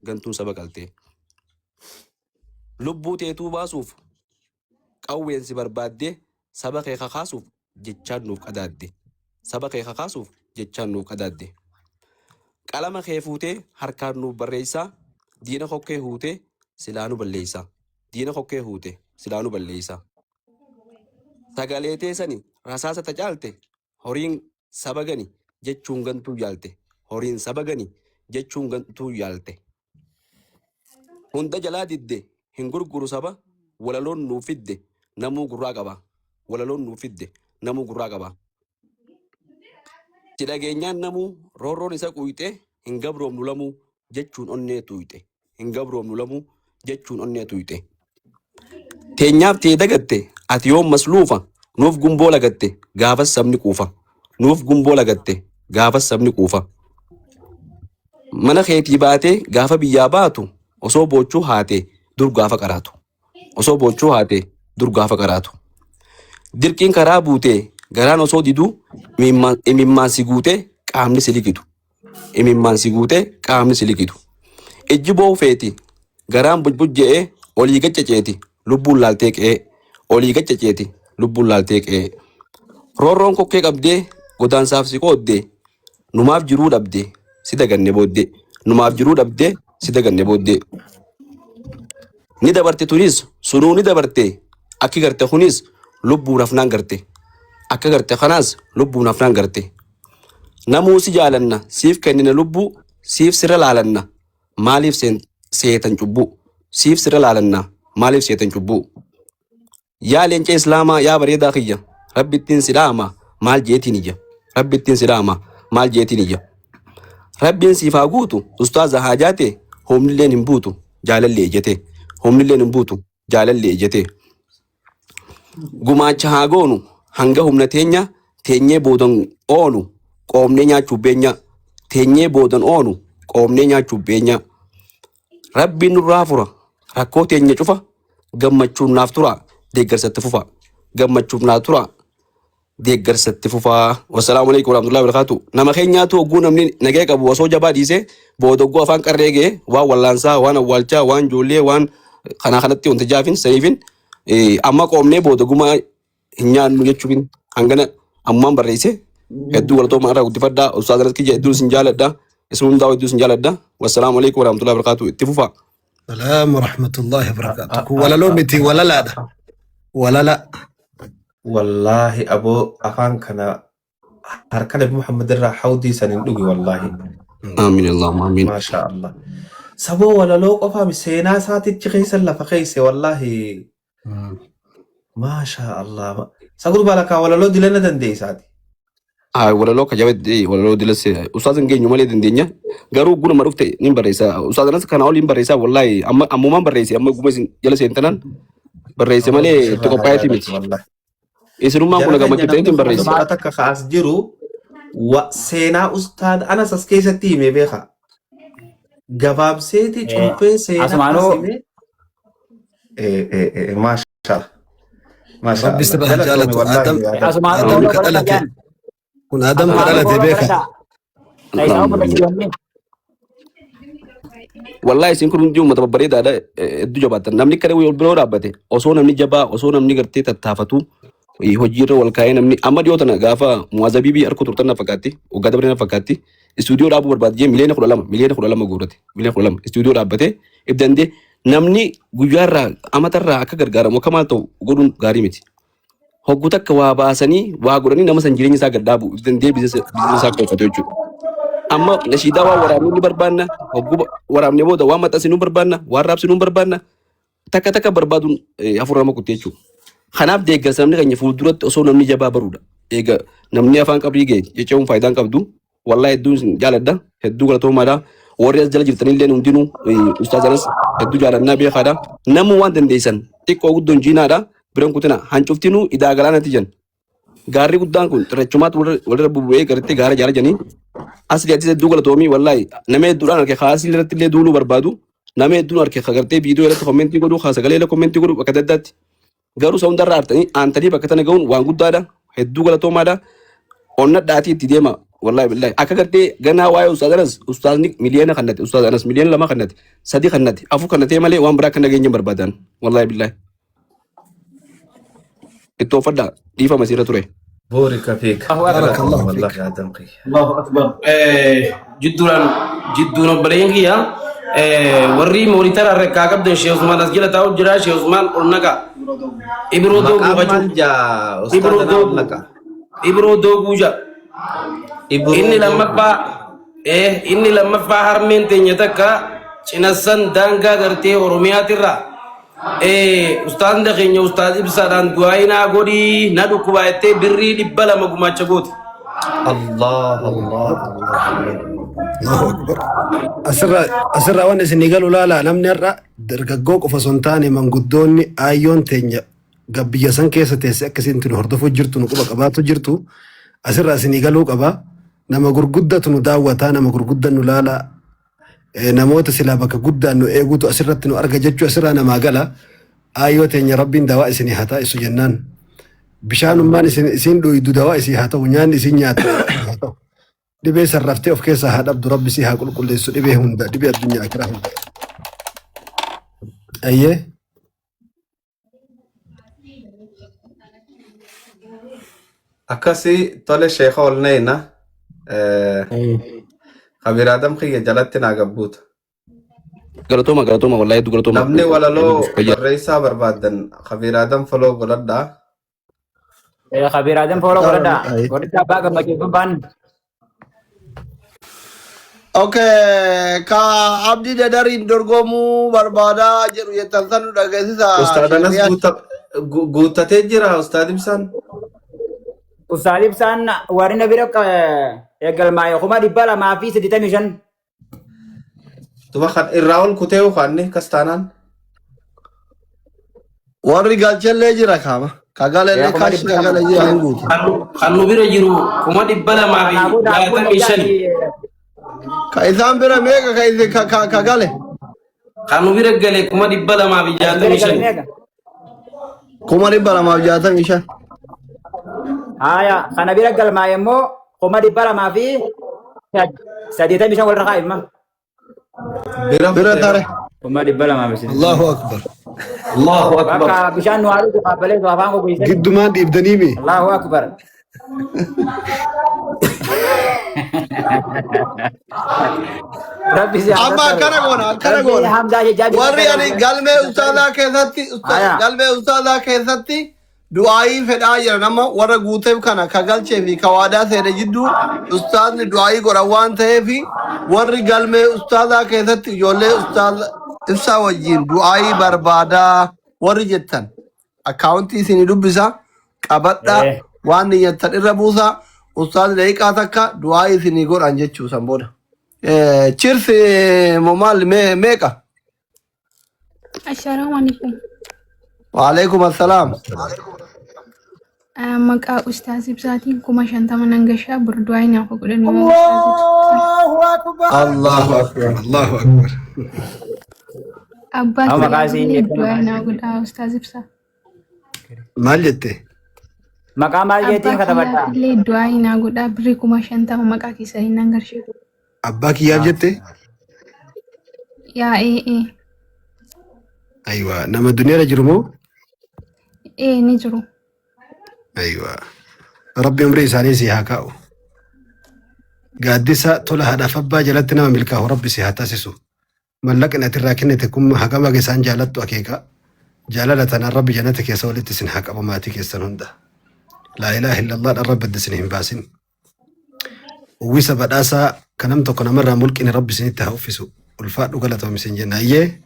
Gantuun saba qaltee. Lubbuu teetuu baasuuf qawween si barbaaddee saba kee kakaasuuf jechaan nuuf qadaadde. Saba kee kakaasuuf jechaan nuuf qadaadde. Qalama kee fuutee harkaan nuuf barreessaa diina kokkee huutee silaa nu balleessaa. Diina kokkee huute silaa nu balleessaa. Sagalee teessani rasaasa tacaalte horiin saba gani jechuun gantuu yaalte. Horiin saba gani jechuun gantuu yaalte. Hunda jalaa didde hin gurguru saba walaloon nuuf fidde namuu gurraa qaba. Walaloon nuuf fidde namuu gurraa qaba. Si dhageenyaan namuu roorroon isa quyxe hin gabroomnu lamuu jechuun onnee tuyxe. Hin gabroomnu lamuu jechuun onnee tuyxe. Teenyaaf tee dagatte ati yoom masluufa nuuf gumboo lagatte gaafas sabni quufa. Nuuf gumboo lagatte gaafas sabni quufa. Mana keetii baatee gaafa biyyaa baatu osoo boochuu haate dur gaafa qaraatu. Osoo boochuu haate dur gaafa qaraatu. Dirqiin karaa buutee garaan osoo diduu imimmaan si guutee qaamni si liqidu. Imimmaan si guutee qaamni si liqidu. Ijji boo'u feeti garaan bujbujje'ee olii gaccaceeti lubbuun laaltee qe'ee. Olii gaccaceeti lubbuun laaltee qe'ee. Roorroon kokkee qabdee godaansaaf si qooddee numaaf jiruu dhabde si daganne booddee. Numaaf jiruu dhabde si daganne booddee. Ni dabarte tunis sunuu ni dabarte akki garte kunis lubbuun hafnaan garte. Akka garte kanaas lubbuun hafnaan garte. Namuu si jaalanna siif kennina lubbuu siif sirra laalanna maaliif seetan cubbuu siif sirra laalanna maaliif seetan cubbuu. Yaa leenca islaamaa yaa bareedaa kiyya rabbittiin si dhaama maal jeetiin iyya rabbittiin si dhaama maal jeetiin iyya. Rabbiin siif haa guutu ustaaza haajaa tee humnilleen hin buutu jaalalli ejjatee humnilleen hin buutu jaalalli ejjatee. Gumaacha haa goonu hanga humna teenya teenyee boodan oonu qoomnee nyaachuuf beenya teenyee boodan oonu qoomnee nyaachuuf beenya. Rabbiin nurraa fura rakkoo teenya cufa gammachuun naaf tura deeggarsa itti fufa gammachuuf naaf tura deeggarsa itti fufaa. Wassalaamu alaikum warahmatullahi wabarakatuh. Nama keenyaatu hogguu namni nagaya qabu osoo jabaa dhiisee booda hogguu afaan qarree ga'e waan wallaansaa waan awwaalchaa waan ijoollee waan kanaa kanatti wanta jaafin saniifin amma qoomnee booda gumaa hin nyaannu jechuun hangana ammaan barreesse hedduu galatoomaa irraa guddifadhaa ustaaz Anas kiyya hedduun isin jaaladha isin hundaa hedduu isin jaaladha wassalaamu alaikum warahmatullahi wabarakatuh itti fufaa. Salaam warahmatullahi wabarakatuh. Kun walaloo miti walalaadha. Walala. Wallaahi aboo afaan kana harka Nabi Muhammad irraa hawdii san hin dhugi wallaahi. Amiin Allahumma amiin. Maashaa Allah. Saboo walaloo qofaami seenaa isaatichi keessa lafa keesse wallaahi. Maashaa Allah. Sa gurbaa lakkaa walaloo dilana dandeessaati. Ah, walaloo akka jabatti walaloo dilas ustaaz hin geenyu malee dandeenya. Garuu gunuma dhufte ni barreessa. Ustaaz Anas kana oliin barreessa wallaahi amma ammumaan barreesse amma guma isin jala seentanaan barreesse malee itti qophaa'eeti miti. Wallaahi. Isinummaan kun Jara keenya gammachiiftaniitiin namni kuma barreesse. kudha takka kaas jiru seenaa ustaad Anas as keessatti hime beeka. Gabaabseeti cuunfee seenaa as Asumaanuu hime. Maashaa. Maashaa Rabbi Allah. sirraa haa Galatoomi jaalatu. wallaahi Adam yaa asumaanuu Adam follow ka godhadhaa dhalate. jaan. Kun Adam ka Asumaanuu dhalate follow beeka. godhadhaa. Taayisaa obboleettiiwwan Wallahi isin kun hundi uummata babbareedaadha hedduu jabaattan. Namni kana wal biroo dhaabbate osoo namni jabaa osoo namni gartee tattaafatu hojiirra wal kaa'ee namni amma dhiyoo tana gaafa muwaazabiibii harku turtan na fakkaatti waggaa dabaree na fakkaatti istuudiyoo dhaabuu barbaade jee miliyoona 12 miliyoona 12 guurrate miliyoona 12 istuudiyoo dhaabbatee if dandee namni guyyaarraa amatarraa akka gargaaramu akka maal ta'u godhuun gaarii miti. Hoggu takka waa baasanii waa godhanii nama san jireenya isaa gad dhaabu if dandee biizinasa isaa qoofatu jechuudha. Amma nashiidaa waan waraabnu ni barbaanna hogguu waraabne booda waan maxxansinu barbaanna waan raabsinu barbaanna takka takka barbaaduun hafuura nama kutte jechuudha. Kanaaf deeggarsa namni keenya fuulduratti osoo namni jabaa baruudha. Eega namni afaan qabrii ga'e jechuun faayidaan qabdu. Wallahi hedduun isin jaaladha. Hedduu galatoomaadha. Warri as jala jirtanillee hundinuu ustaaz Anas hedduu jaalannaa beekaadha. Namuu waan dandeessan xiqqoo guddoon jiinaadha. Biran kutina hancuftinuu idaa galaanatti jan. Gaarri guddaan kun xirrachumaatti walirra bubu'ee gartee gaara jaara janii. Asli atis hedduu galatoomii wallahi nama hedduudhaan harka kaasii irratti illee duuluu barbaadu. Nama hedduun harka gartee viidiyoo irratti kommentii godhu sagalee irratti kommentii godhu bakka adda addaatti. Garuu isa hundarra aantanii bakka tana ga'uun waan guddaadha. Hedduu galatoomaadha. Onnadhaatii itti deema. Wallahi billahi akka gartee ganaa waa'ee ustaaz Anas, ustaazni miliyoona kannate, ustaaz Anas miliyoona 2 kannate, 3 kannate, 4 kannatee malee waan biraa akka nageenya hin barbaadan. Wallahi billahi. Itti uffadhaa dhiifama siirra ture. Boorika fiik. Allahu akbar. Barakallahu Wallahi fiik. Adam kiyya. Allahu akbar. Jidduudhaan jidduun obboleeyyan kiyya warri moonitara harkaa qabdan Sheekh Usmaan as jala taa'u jira. Sheekh Usmaan ol naqa. Ibroo Dooguu Maqaan maal kachuu. jaa Ibroo ustaadana ol Dooguu. naqa. Ibroo Dooguu jaa. Ibroo Inni Dooguu. lammaffaa inni lammaffaa harmeen teenya takka cinassan daangaa gartee Oromiyaatirraa ustaazni keenya ustaaz Ibsaadhaan du'aayinaa godhii na dhukkubaa jettee birrii 200 gumaacha goote. Allah Allah Allah. Allahu akbar. Asirraa waan isin galu laala, namni har'a dargaggoo qofa osoo hin taane manguddoonni aayyoon teenya biyya san keessa teesse akkasiin nu hordofuu jirtu, nu quba qabaatu jirtu, asirraa isin galuu qaba. Nama gurguddatu nu daawwataa, nama gurgudda nu laala, namoota silaa bakka guddaan nu eeguutu asirratti nu arga jechuu asirraa namaa gala. Aayyoo teenya Rabbiin dawaa isinii haa taasisu jennaan. Bishaanummaan isin dhuydu dawaa isii haa ta'u, nyaanni isin nyaattu haa ta'u. Dhibee sarraftee of keessaa haa dhabdu, Rabbi si haa qulqulleessu dhibee hunda, dhibee addunyaa akiraa hunda. Ayyee. Akkasii tole, sheeka ol neena. Kabiir Adam kiyya jalatti naa gabbuuta. Galatooma, galatooma, wallahi hedduu galatooma. Namni walaloo barreessaa barbaaddan Kabiir Adam follow godhadhaa. Kabiir Adam follow godhadhaa. Godhadhaa, abbaa gammachuu baan. Okay, ka Abdii Dadariin dorgomuu barbaadaa jedhu jettan san nu dhageessisa. Ustaad Anas Sheekh. guuttatee jira Ustaad Ibsaan. Ustaad Ibsaan warri na bira galmaa'e 285,000. Duba kan irraa ol kutee ukaanni kas taanaan. Warri galchellee jira kaama. Ka galellee Kuma kashi dhibba ka lama. gale jira hin guutu. Kan nu bira jiru kuma dhibba lamaa fi Kanaafuu daakuu jaatamii shani. Ka isaan bira meeqa ka isin ka gale? Kan nu bira gale kuma dhibba lamaa fi Isin bira jaatamii gale shani. meeqa? 265,000. Haya, kana bira galmaa'e immoo 285,000 walirra kaa'imma. Bira Bira kutee tare. 285,000. Allahu akbar. Allahu akbar. Bakka bishaan nu haadhu qaabbalee afaan gogeessan. Giddumaan dhiibdanii mi? Allahu akbar. Rabbi si haa Amma akkana goona, akkana Rabbi goona. Hamzaa jechaa jira. Warri ani galmee ustaadaa keessatti Haya. galmee ustaadaa keessatti du'aayii fedhaa jira, nama warra guuteef kana ka galchee fi ka waadaa seene jidduu ustaazni du'aayii godhan waan ta'eef, warri galmee ustaadaa keessatti ijoollee ustaaz Ibsaa wajjin du'aayii barbaadaa warri jettan akkaawuntii isinii dubbisa, qabadhaa, waan niyyattan irra buusaa, ustaazni daqiiqaa takka du'aayii isinii godhan jechuu san booda. Cheers moo maal meeqa? Assalaamu alaikum. Waalaikum assalaam. Maqaa Ustaaz Ibsaatiin 50,000 nan gashaa, burdu'aa naaf godhan Ustaaz Ibsaa. Allahu akbar. Allahu akbar. Allahu akbar. Abbaa Amma maqaa kiyyaaf isiin illee jettee du'aa maqaa naa godhaa Ustaaz Ibsaa. Maal jette? Maqaa maal jeettiin Abbaa katabadhaa? kiyyaaf illee du'aa naa godhaa, birrii 50,000 maqaa keessanii nan garsha. Abbaa kiyyaaf jette? Yaa ee. Aywa, nama duniyaarra jiru moo? Ee, ni jiru. Aywa. Rabbi umrii isaanii si haa kaa'u. Gaaddisa tola haadhaaf abbaa jalatti nama milkaa'u Rabbi si haa taasisu. Mallaqni ati irraa kennite kun hagam haga isaan jaalattu akeeka. Jaalala tanaan Rabbi jannata keessa walitti isin haa qabu maatii keessan hunda. Laa ilaaha illallah dhaan Rabbi adda isin hin baasin. Uwwisa badhaasaa kan nam tokko namarraa mulqine Rabbi isinitti haa uffisu. Ulfaadhu, galatoom isin jenna. Ayyee.